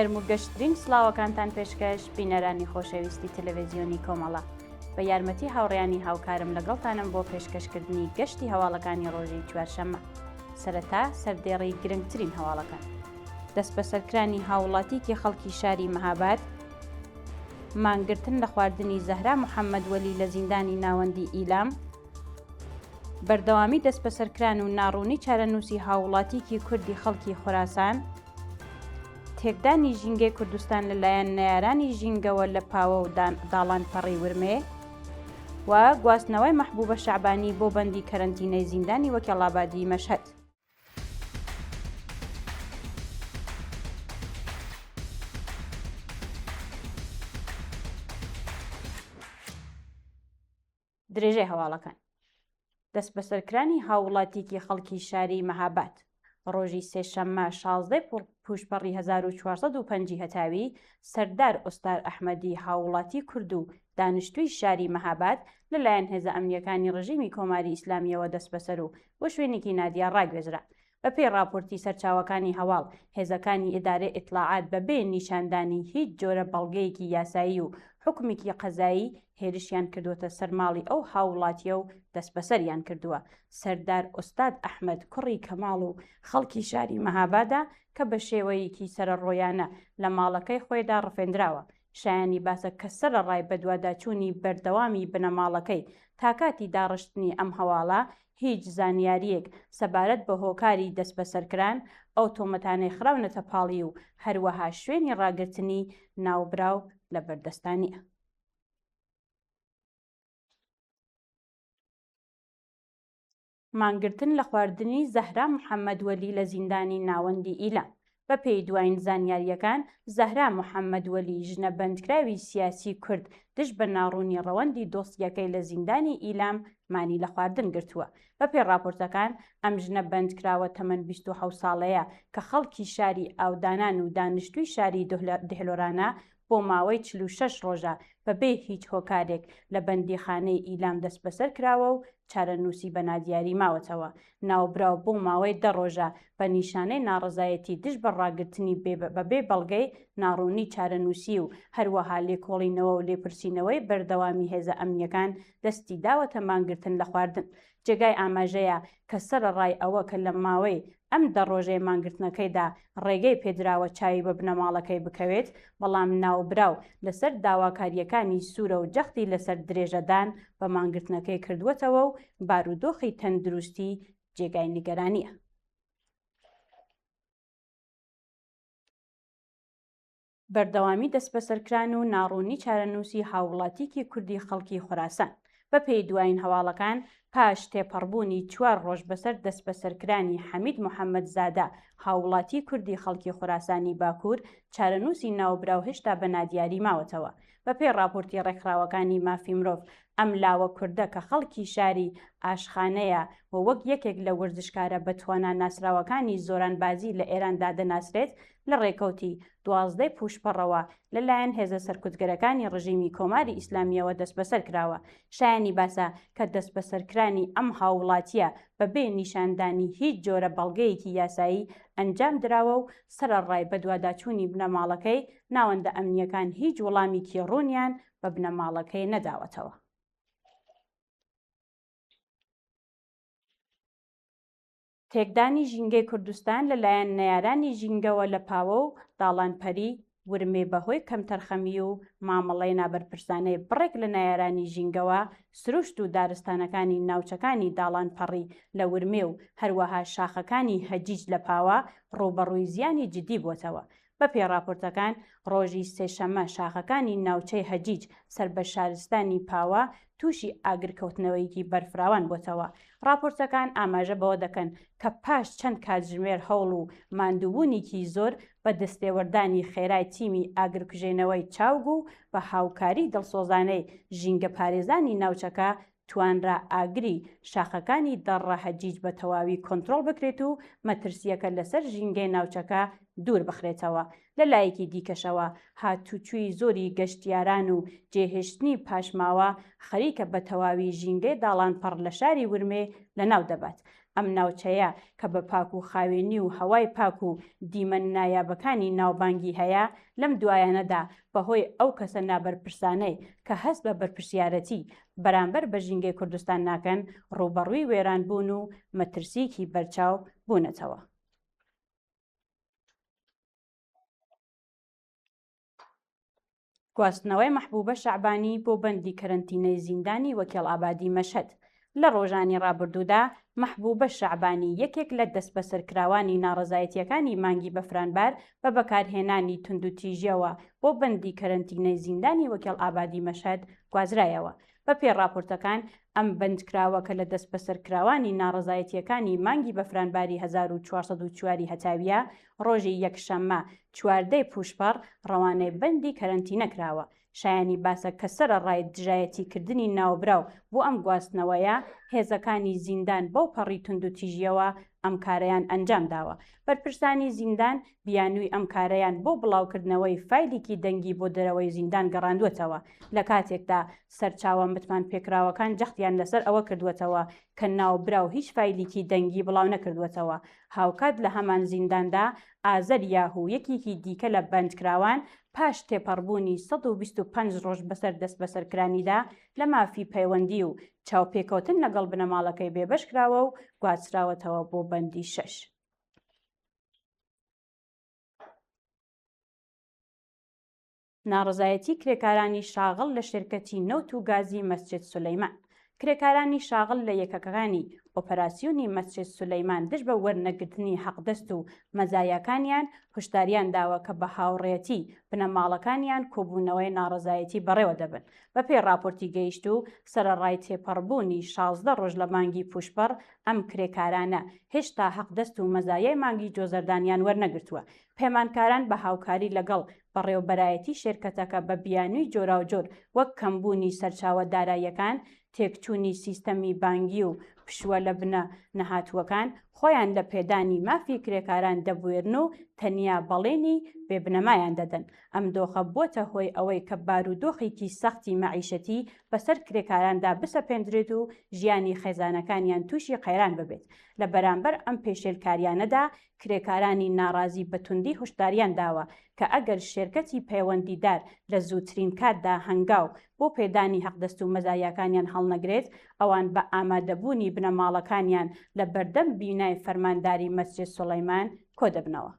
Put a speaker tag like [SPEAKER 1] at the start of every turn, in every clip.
[SPEAKER 1] گەرم و گەشترین سڵاوەکانتان پێشکەش بینەرانی خۆشەویستی تەلەڤزیۆنی کۆمەڵە. بە یارمەتی هاوڕێیانی هاوکارم لەگەڵتانم بۆ پێشکەشکردنی گەشتی هەواڵەکانی ڕۆژی چوارشەممە. سەرەتا سەردێڕی گرنگترین هەواڵەکان. دەستبەسەرکرانی هاووڵاتییەکی خەڵکی شاری مەهاباد، مانگرتن لە خواردنی زەهرا محەممەد وەلی لە زیندانی ناوەندی ئیلام، بەردەوامی دەستبەسەرکران و ناڕوونی چارەنووسی هاووڵاتییەکی کوردی خەڵکی خوراسان، تێکدانی ژینگەی کوردستان لەلایەن نەیارانی ژینگەوە لە پاوە و داڵانپەڕی ورمێ و گواستنەوەی مەحبووبە شەعبانی بۆ بەندی کەرەنتینەی زیندانی وەکێڵابادی مەشهەد. درێژەی هەواڵەکان. دەستبەسەرکرانی هاووڵاتییەکی خەڵکی شاری مەهاباد، ڕۆژی سێشەممە 16 پووشپەڕی 1405 هەتاوی، سەردار ئوستار ئەحمەدی هاووڵاتی کورد و دانیشتووی شاری مەهاباد لەلایەن هێزە ئەمنییەکانی ڕژیمی کۆماری ئیسلامییەوە دەستبەسەر و بۆ شوێنێکی نادیار ڕاگوێزرا. بەپێی ڕاپۆرتی سەرچاوەکانی هەواڵ، هێزەکانی ئیدارەی ئیتڵاعات بە بێ نیشاندانی هیچ جۆرە بەڵگەیەکی یاسایی و حوکمێکی قەزایی هێرشیان کردووەتە سەر ماڵی ئەو هاووڵاتییە و دەستبەسەریان کردووە. سەردار ئوستاد ئەحمەد کوڕی کەماڵ و خەڵکی شاری مەهابادە کە بە شێوەیەکی سەرەڕۆیانە لە ماڵەکەی خۆیدا ڕفێندراوە. شایانی باسە کە سەرەڕای بەدواداچوونی بەردەوامی بنەماڵەکەی تا کاتی داڕشتنی ئەم هەواڵە هیچ زانیارییەک سەبارەت بە هۆکاری دەستبەسەرکران، ئەو تۆمەتانەی خراونەتە پاڵی و هەروەها شوێنی ڕاگرتنی ناوبراو لە بەردەستا نییە. مانگرتن لە خواردنی زەهرا محەممەد وەلی لە زیندانی ناوەندی ئیلام. بەپێی دوایین زانیارییەکان، زەهرا محەممەد وەلی، ژنە بەندکراوی سیاسی کورد دژ بە ناڕوونی ڕەوەندی دۆسیەکەی لە زیندانی ئیلام مانی لە خواردن گرتووە. بەپێی ڕاپۆرتەکان، ئەم ژنە بەندکراوە تەمەن 27 ساڵەیە کە خەڵکی شاری ئاودانان و دانیشتووی شاری دهلۆرانە، بۆ ماوەی 46 ڕۆژە بەبێ هیچ هۆکارێک لە بەندیخانەی ئیلام دەستبەسەر کراوە و چارەنووسی بە نادیاری ماوەتەوە. ناوبراو بۆ ماوەی دە ڕۆژە بە نیشانەی ناڕەزایەتی دژ بە ڕاگرتنی بە بێ بەڵگەی ناڕوونی چارەنووسی و هەروەها لێکۆڵینەوە و لێپرسینەوەی بەردەوامی هێزە ئەمنییەکان دەستی داوەتە مانگرتن لە خواردن. جێگای ئاماژەیە کە سەرەڕای ئەوە کە لە ماوەی ئەم دە ڕۆژەی مانگرتنەکەیدا ڕێگەی پێدراوە چاوی بە بنەماڵەکەی بکەوێت، بەڵام ناوبراو لەسەر داواکارییەکانی سوورە و جەختی لەسەر درێژەدان بە مانگرتنەکەی کردووەتەوە و بارودۆخی تەندروستی جێگای نیگەرانییە. بەردەوامی دەستبەسەرکران و ناڕوونی چارەنووسی هاووڵاتییەکی کوردی خەڵکی خوراسان. بەپێی دوایین هەواڵەکان، پاش تێپەڕبوونی چوار ڕۆژ بەسەر دەستبەسەرکرانی حەمید محەممەدزادە، هاووڵاتیی کوردی خەڵکی خوراسانی باکوور، چارەنووسی ناوبراو هێشتا بە نادیاری ماوەتەوە. بەپێی ڕاپۆرتی ڕێکخراوەکانی مافی مرۆڤ، ئەم لاوە کوردە کە خەڵکی شاری ئاشخانەیە و وەک یەکێک لە وەرزشکارە بەتوانا ناسراوەکانی زۆرانبازی لە ئێراندا دەناسرێت، لە ڕێکەوتی دوازدەی پووشپەڕەوە لە لایەن هێزە سەرکوتگەرەکانی ڕژیمی کۆماری ئیسلامییەوە دەستبەسەر کراوە. شایانی باسە کە دەستبەسەرکرانی ئەم هاووڵاتییە بە بێ نیشاندانی هیچ جۆرە بەڵگەیەکی یاسایی ئەنجام دراوە و سەرەڕای بەدواداچوونی بنەماڵەکەی، ناوەندە ئەمنییەکان هیچ وڵامیکی ڕوونیان بە بنەماڵەکەی نەداوەتەوە. تێکدانی ژینگەی کوردستان لە لایەن نەیارانی ژینگەوە لە پاوە و داڵانپەری ورمێ بە هۆی کەمتەرخەمی و مامەڵەی نابەرپرسانەی بڕێک لە نەیارانی ژینگەوە سروشت و دارستانەکانی ناوچەکانی داڵانپەڕی لە ورمێ و هەروەها شاخەکانی هەجیج لە پاوە ڕووبەڕووی زیانی جیددی بۆتەوە. بەپێی ڕاپۆرتەکان، ڕۆژی سێشەممە شاخەکانی ناوچەی هەجیج سەر بە شارستانی پاوە تووشی ئاگرکەوتنەوەیەکی بەرفراوان بۆتەوە. ڕاپۆرتەکان ئاماژە بەوە دەکەن کە پاش چەند کاتژمێر هەوڵ و ماندووبوونیکی زۆر بە دەستێوەردانی خێرای تیمی ئاگرکوژێنەوەی چاوگ و بە هاوکاری دڵسۆزانەی ژینگەپارێزانی ناوچەکە توانرا ئاگری شاخەکانی دەڕڕە هەجیج بە تەواوی کۆنترۆڵ بکرێت و مەترسییەکە لەسەر ژینگەی ناوچەکە دوور بخرێتەوە. لە لایەکی دیکەشەوە هاتوچوی زۆری گەشتیاران و جێهێشتنی پاشماوە خەریکە بە تەواوی ژینگەی داڵانپەڕ لە شاری ورمێ لەناو دەبات. ئەم ناوچەیە کە بە پاک و خاوێنی و هەوای پاک و دیمەن نایابەکانی ناوبانگی هەیە، لەم دوایانەدا بەهۆی ئەو کەسە نابەرپرسانەی کە هەست بە بەرپرسیارەتی بەرامبەر بە ژینگەی کوردستان ناکەن، ڕووبەڕووی وێرانبوون و مەترسییەکی بەرچاو بوونەتەوە. گواستنەوەی مەحبوبە شەعبانی بۆ بەندی کەرەنتینەی زیندانی وەکێڵئابادی مەشهەد لە ڕۆژانی ڕابردوودا مەحبوبە شەعبانی یەکێک لە دەستبەسەرکراوانی ناڕەزایەتییەکانی مانگی بەفرانبار بە بەکارهێنانی توندوتیژییەوە بۆ بەندی کەرەنتینەی زیندانی وەکێڵئابادی مەشهەد گوازرایەوە. بەپێی ڕاپۆرتەکان، ئەم بەندکراوە کە لە دەستبەسەرکراوانی ناڕەزایەتییەکانی مانگی بەفرانباری 1404 ی هەتاوییە، ڕۆژی یەکشەممە 14 ی پووشپەڕ ڕەوانەی بەندی کەرەنتینە کراوە. شایانی باسە کە سەرەڕای دژایەتیکردنی ناوبراو بۆ ئەم گواستنەوەیە، هێزەکانی زیندان بەو پەڕی توندوتیژییەوە ئەم کارەیان ئەنجام داوە. بەرپرسانی زیندان بیانووی ئەم کارەیان بۆ بڵاوکردنەوەی فایلیکی دەنگی بۆ دەرەوەی زیندان گەڕاندووەتەوە، لە کاتێکدا سەرچاوە متمانپێکراوەکان جەختیان لەسەر ئەوە کردووەتەوە کە ناوبراو هیچ فایلیکی دەنگی بڵاونەکردووەتەوە. هاوکات لە هەمان زینداندا ئازەر یاهو یەکێکی دیکە لە بەندکراوان پاش تێپەڕبوونی 125 ڕۆژ بەسەر دەستبەسەرکرانیدا لە مافی پەیوەندی و چاوپێکەوتن لەگەڵ بنەماڵەکەی بێبەش کراوە و گواستراوەتەوە بۆ بەندی شەش. ناڕەزایەتی کرێکارانی شاغڵ لە شێرکەتی نەوت و گازی مەسجد سولەیمان کرێکارانی شاغڵ لە یەکەکەکانی ئۆپەراسیۆنی مەسجد سولەیمان دژ بە وەرنەگرتنی حەقدەست و مەزایاکانیان هوشداریان داوە کە بە هاوڕێیەتی بنەماڵەکانیان کۆبوونەوەی ناڕەزایەتی بەڕێوە دەبن. بەپێی ڕاپۆرتی گەیشتوو، سەرەڕای تێپەڕبوونی 16 ڕۆژ لە مانگی پووشپەڕ، ئەم کرێکارانە هێشتا حەقدەست و مەزایای مانگی جۆزەردانیان وەرنەگرتووە. پەیمانکاران بە هاوکاری لەگەڵ بەڕێوەبەرایەتی شێرکەتەکە بە بیانووی جۆراوجۆر وەک کەمبوونی سەرچاوە داراییەکان، تێکچوونی سیستەمی بانگی و پشووە لە بنە نەهاتووەکان، خۆیان لە پێدانی مافی کرێکاران دەبوێرن و تەنیا بەڵێنی بێ بنەمایان دەدەن. ئەم دۆخە بووەتە هۆی ئەوەی کە بارودۆخێکی سەختی مەعیشەتی بەسەر کرێکاراندا بسەپێندرێت و ژیانی خێزانەکانیان تووشی قەیران ببێت. لە بەرامبەر ئەم پێشێلکارییانەدا کرێکارانی ناڕازی بە توندی هوشداریان داوە کە ئەگەر شێرکەتی پەیوەندیدار لە زووترین کاتدا هەنگاو بۆ پێدانی حەقدەست و مەزایاکانیان هەڵنەگرێت، ئەوان بە ئامادەبوونی بنەماڵەکانیان لە بەردەم بینای فەرمانداری مەسجد سوڵەیمان کۆدەبنەوە.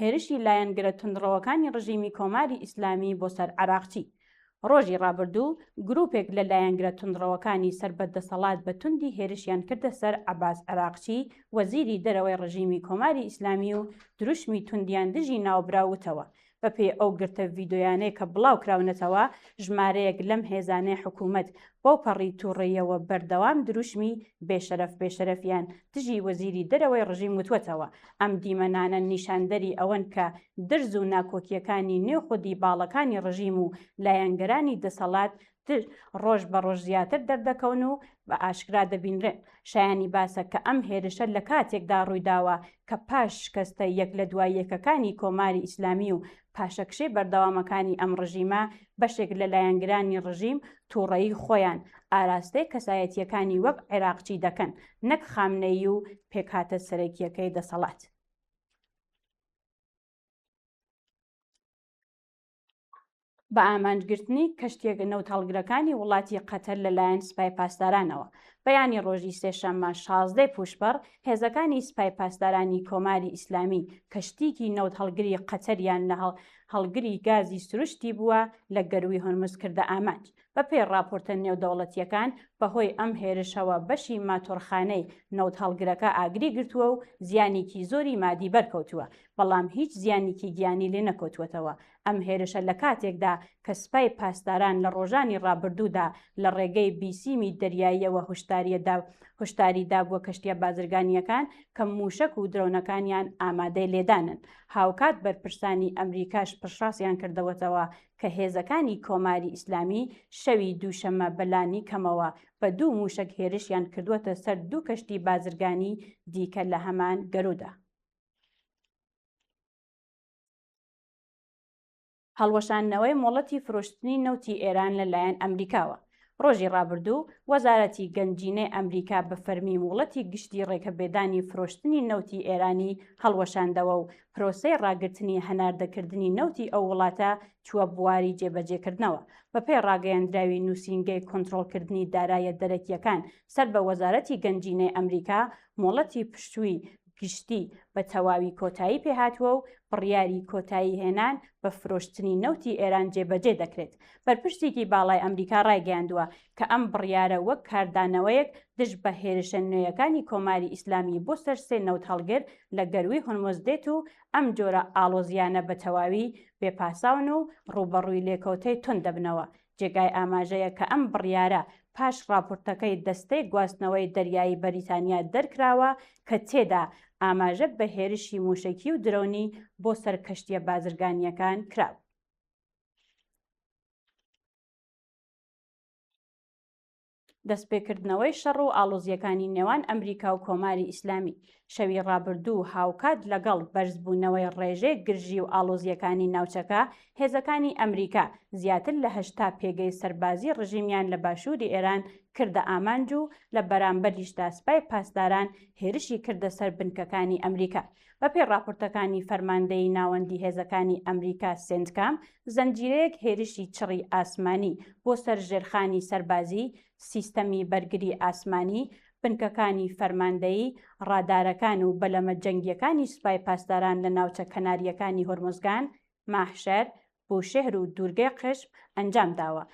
[SPEAKER 1] هێرشی لایەنگرە توندڕەوەکانی ڕژیمی کۆماری ئیسلامی بۆ سەر عەراقچی ڕۆژی ڕابردوو گروپێک لە لایەنگرە توندڕەوەکانی سەر بە دەسەڵات بە توندی هێرشیان کردە سەر عەباس عەراقچی وەزیری دەرەوەی ڕژیمی کۆماری ئیسلامی و دروشمی توندیان دژی ناوبراو وتەوە. بەپێی ئەو گرتە ڤیدۆیانەی کە بڵاو کراونەتەوە، ژمارەیەک لەم هێزانەی حکوومەت بەوپەڕی تووڕەییەوە بەردەوام دروشمی بێشەرەف بێشەرەفیان دژی وەزیری دەرەوەی ڕژیم وتووەتەوە. ئەم دیمەنانە نیشاندەری ئەوەن کە درز و ناکۆکییەکانی نێو خودی باڵەکانی ڕژیم و لایەنگرانی دەسەڵات ڕۆژ بە ڕۆژ زیاتر دەردەکەون و بە ئاشکرا دەبینرێن. شایانی باسە کە ئەم هێرشە لە کاتێکدا ڕوویداوە کە پاش شکەستە یەک لە دوای یەکەکانی کۆماری ئیسلامی و پاشەکشەی بەردەوامەکانی ئەم ڕژیمە، بەشێک لە لایەنگرانی ڕژیم تووڕەیی خۆیان ئاراستەی کەسایەتییەکانی وەک عێراقچی دەکەن، نەک خامنەیی و پێکهاتە سەرەکییەکەی دەسەڵات. بە ئامانجگرتنی کەشتییە نەوتهەڵگرەکانی وڵاتی قەتەر لەلایەن سپای پاسدارانەوە. بەیانی ڕۆژی سێشەممە 16 پووشپەڕ، هێزەکانی سپای پاسدارانی کۆماری ئیسلامی کەشتیکی نەوتهەڵگری قەتەریان لە هەڵگری گازی سروشتی بووە لە گەرووی هۆرمز کردە ئامانج. بەپێی ڕاپۆرتە نێودەوڵەتییەکان، بەهۆی ئەم هێرشەوە بەشی ماتۆڕخانەی نەوتهەڵگرەکە ئاگری گرتووە و زیانێکی زۆری مادی بەرکەوتووە، بەڵام هیچ زیانێکی گیانی لێ نەکەوتووەتەوە. ئەم هێرشە لە کاتێکدا کە سپای پاسداران لە ڕۆژانی ڕابردوودا لە ڕێگەی بیسیمی دەریاییەوە هوشداری دابووە کەشتییە بازرگانییەکان کە مووشەک و درۆنەکانیان ئامادەی لێدانن. هاوکات بەرپرسانی ئەمریکاش پشتڕاستیان کردەوەتەوە کە هێزەکانی کۆماری ئیسلامی شەوی دووشەممە بە لانیکەمەوە بە دوو مووشەک هێرشیان کردووەتە سەر دوو کەشتی بازرگانی دیکە لە هەمان گەروودا. هەڵوەشاندنەوەی مۆڵەتی فرۆشتنی نەوتی ئێران لە لایەن ئەمریکاوە. ڕۆژی ڕابردوو، وەزارەتی گەنجینەی ئەمریکا بە فەرمی موڵەتی گشتی ڕێگەپێدانی فرۆشتنی نەوتی ئێرانی هەڵوەشاندەوە و پرۆسەی ڕاگرتنی هەناردەکردنی نەوتی ئەو وڵاتە چووە بواری جێبەجێکردنەوە. بەپێی ڕاگەیەندراوی نووسینگەی کۆنترۆڵکردنی دارایە دەرەکییەکان سەر بە وەزارەتی گەنجینەی ئەمریکا، مۆڵەتی پشتووی گشتی بە تەواوی کۆتایی پێهاتووە و بڕیاری کۆتایی هێنان بە فرۆشتنی نەوتی ئێران جێبەجێ دەکرێت. بەرپرسێکی باڵای ئەمریکا ڕایگەیاندووە کە ئەم بڕیارە وەک کاردانەوەیەک دژ بە هێرشە نوێیەکانی کۆماری ئیسلامی بۆ سەر سێ نەوتهەڵگر لە گەرووی هورمز دێت و ئەم جۆرە ئاڵۆزییانە بە تەواوی بێ پاساون و ڕووبەڕووی لێکەوتەی توند دەبنەوە. جێگای ئاماژەیە کە ئەم بڕیارە پاش ڕاپۆرتەکەی دەستەی گواستنەوەی دەریایی بەریتانیا دەرکراوە کە تێدا ئاماژە بە هێرشی مووشەکی و درۆنی بۆ سەر کەشتییە بازرگانییەکان کرابوو. دەستپێکردنەوەی شەڕ و ئاڵۆزییەکانی نێوان ئەمریکا و کۆماری ئیسلامی شەوی ڕابردوو هاوکات لەگەڵ بەرزبوونەوەی ڕێژەی گرژی و ئاڵۆزییەکانی ناوچەکە، هێزەکانی ئەمریکا زیاتر لە 80 پێگەی سەربازی ڕژیمیان لە باشووری ئێران کردە ئامانج و لە بەرامبەریشدا سپای پاسداران هێرشی کردە سەر بنکەکانی ئەمریکا. بەپێی ڕاپۆرتەکانی فەرماندەیی ناوەندی هێزەکانی ئەمریکا سێنتکام، زنجیرەیەک هێرشی چڕی ئاسمانی بۆ سەر ژێرخانی سەربازی، سیستەمی بەرگری ئاسمانی، بنکەکانی فەرماندەیی، ڕادارەکان و بەلەمە جەنگییەکانی سوپای پاسداران لە ناوچە کەنارییەکانی هۆرمۆزگان، ماهشەر، بوشێهر و دوورگەی قشم ئەنجام داوە.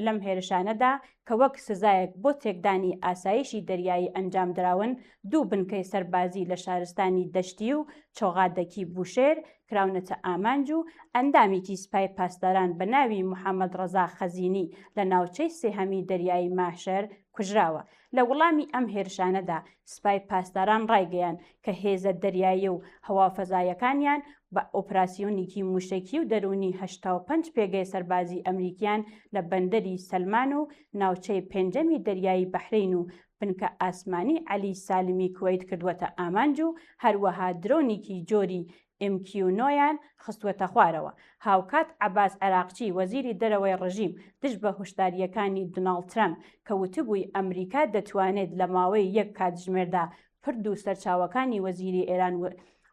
[SPEAKER 1] لەم هێرشانەدا کە وەک سزایەک بۆ تێکدانی ئاسایشی دەریایی ئەنجام دراون، دوو بنکەی سەربازی لە شارستانی دەشتی و چۆغادەکی بوشێر کراونەتە ئامانج و ئەندامێکی سپای پاسداران بە ناوی محەمەد ڕەزا خەزینی لە ناوچەی سێهەمی دەریایی ماهشەر کوژراوە. لە وڵامی ئەم هێرشانەدا سپای پاسداران ڕایگەیاند کە هێزە دەریایی و هەوافەزایەکانیان بە ئۆپراسیۆنیکی مووشەکی و دەروونی 85 پێگەی سەربازی ئەمریکیان لە بەندەری سەلمان و ناوچەی پێنجەمی دەریایی بەحرەین و بنکە ئاسمانی عەلی سالمی کوەیت کردووەتە ئامانج و هەروەها درۆنیکی جۆری ئێم کیو نۆیان خستووەتە خوارەوە. هاوکات عەباس عێراقچی وەزیری دەرەوەی ڕژیم دژ بە هوشدارییەکانی دوناڵد ترەمپ کە وتبووی ئەمریکا دەتوانێت لە ماوەی یەک کاتژمێردا پرد و سەرچاوەکانی وەزیری ئێران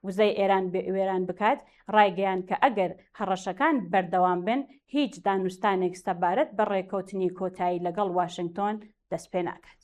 [SPEAKER 1] وزەی ئێران وێران بکات، ڕایگەیاند کە ئەگەر هەڕەشەکان بەردەوام بن هیچ دانوستانێک سەبارەت بە ڕێککەوتنی کۆتایی لەگەڵ واشنگتۆن دەستپێناکات.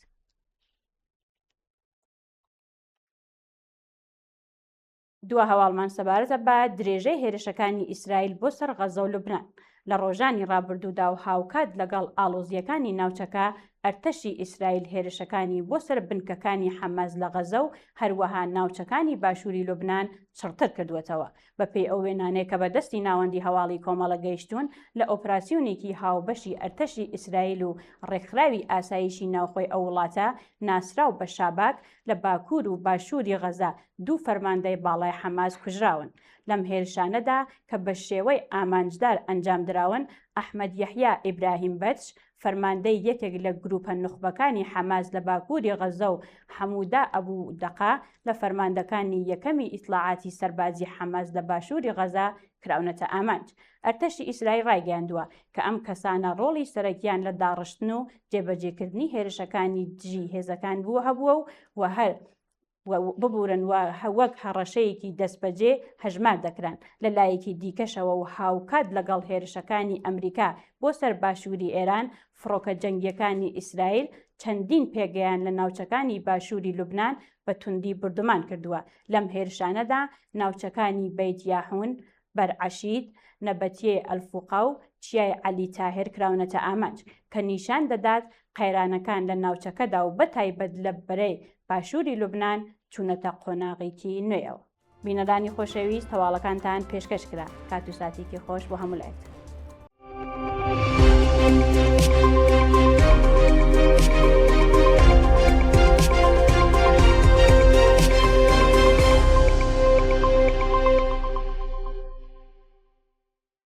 [SPEAKER 1] دوا هەواڵمان سەبارەتە بە درێژەی هێرشەکانی ئیسرائیل بۆ سەر غەزە و لوبنان. لە ڕۆژانی ڕابردوودا و هاوکات لەگەڵ ئاڵۆزییەکانی ناوچەکە، ئەرتەشی ئیسرائیل هێرشەکانی بۆ سەر بنکەکانی حەماس لە غەزە و هەروەها ناوچەکانی باشووری لوبنان چڕتر کردووەتەوە. بەپێی ئەو وێنانەی کە بە دەستی ناوەندی هەواڵی کۆمەڵە گەیشتوون، لە ئۆپراسیۆنێکی هاوبەشی ئەرتەشی ئیسرائیل و ڕێکخراوی ئاسایشی ناوخۆی ئەو وڵاتە ناسراو بە شاباک لە باکوور و باشووری غەزە دوو فەرماندەی باڵای حەماس کوژراون. لەم هێرشانەدا کە بە شێوەی ئامانجدار ئەنجامدراون، ئەحمەد یەحیا ئیبراهیم بەتش، فەرماندەی یەکێک لە گروپە نوخبەکانی حەماس لە باکووری غەززە و حەمودا ئەبو دەقا لە فەرماندەکانی یەکەمی ئیتڵاعاتی سەربازی حەماس لە باشووری غەزە کراونەتە ئامانج. ئەرتەشی ئیسرائیل ڕایگەیاندووە کە ئەم کەسانە ڕۆڵی سەرەکیان لە داڕشتن و جێبەجێکردنی هێرشەکانی دژی هێزەکان بووە هەبووە و هەر ببورن و وەک هەڕەشەیەکی دەستبەجێ هەژمار دەکران. لە لایەکی دیکەشەوە و هاوکات لەگەڵ هێرشەکانی ئەمریکا بۆ سەر باشووری ئێران، فڕۆکە جەنگییەکانی ئیسرائیل چەندین پێگەیان لە ناوچەکانی باشووری لوبنان بە توندی بوردومان کردووە. لەم هێرشانەدا ناوچەکانی بەیت یاحون، بەرعەشید، نەبەتیەی ئەلفوقا و چیای عەلی تاهێر کراونەتە ئامانج، کە نیشان دەدات قەیرانەکان لە ناوچەکەدا و بەتایبەت لە بەرەی باشووری لوبنان چوونەتە قۆناغێکی نوێیەوە. بینەرانی خۆشەویست هەواڵەکانتان پێشکەش کرا. کات و ساتێکی خۆش بۆ هەموو لایەکتان.